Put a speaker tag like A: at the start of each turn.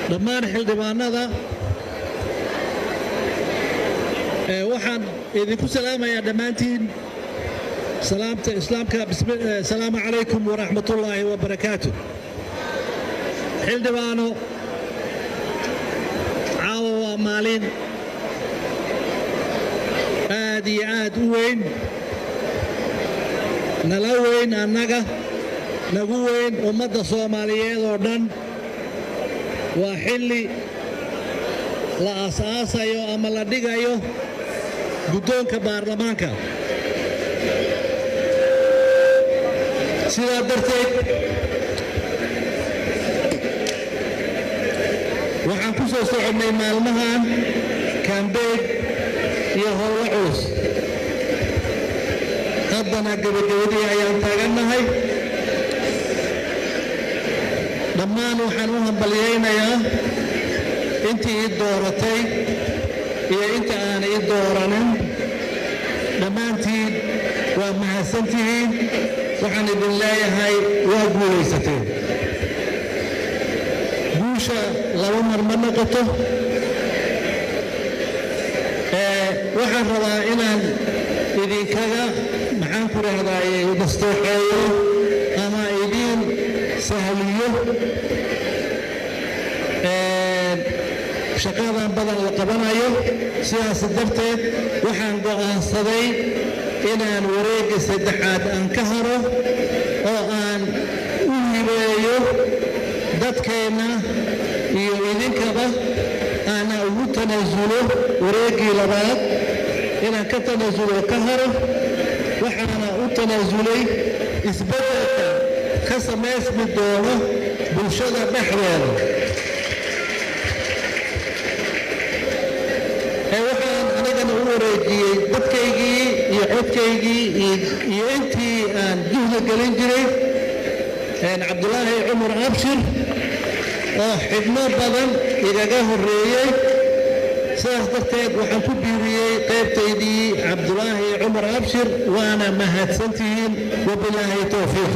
A: Dhammaan xildhibaanada waxaan idinku salaamayaa dhammaantiin salaamta islaamka. Asalaamu calaykum waraxmatullaahi wabarakaatu. Xildhibaano, caawa waa maalin aad iyo aad u weyn, nala weyn annaga, nagu weyn ummadda Soomaaliyeed oo dhan. Waa xilli la aasaasayo ama la dhigayo guddoonka baarlamaanka. Sidaa darteed waxaan ku soo soconnay maalmahan kambeyn iyo howlo culus, haddana gebagabadii ayaan taagannahay. Dhammaan waxaan u hambalyaynayaa intii ii dooratay iyo inta aan ii dooranin. Dhammaantiin waa mahadsantihiin. Waxaan idin leeyahay waa guulaysateen. Guusha laba mar ma noqoto. Waxaan rabaa inaan idinkaga, maxaan ku rahdaye, nasteexeeyo ama idiin sahliyo shaqadan badan la qabanayo. Sidaas darteed waxaan go'aansaday inaan wareegga saddexaad aan ka haro oo aan u hibeeyo dadkeenna iyo idinkaba, aana ugu tanaasulo wareeggii labaad, inaan ka tanaasulo, ka haro. Waxaana u tanaasulay isbeddelka ka samaysmi doono bulshada dhexdeeda. Ee waxaan anigana u wareejiyey dadkaygii iyo codkaygii iyo intii aan juhda gelin jiray Cabdulaahi Cumar Abshir oo xidhmo badan igaga horreeyey. Sidaas darteed waxaan ku biiriyey qaybtaydii Cabdulaahi Cumar Abshir, waana mahadsantihiin. Wabilaahi towfiiq.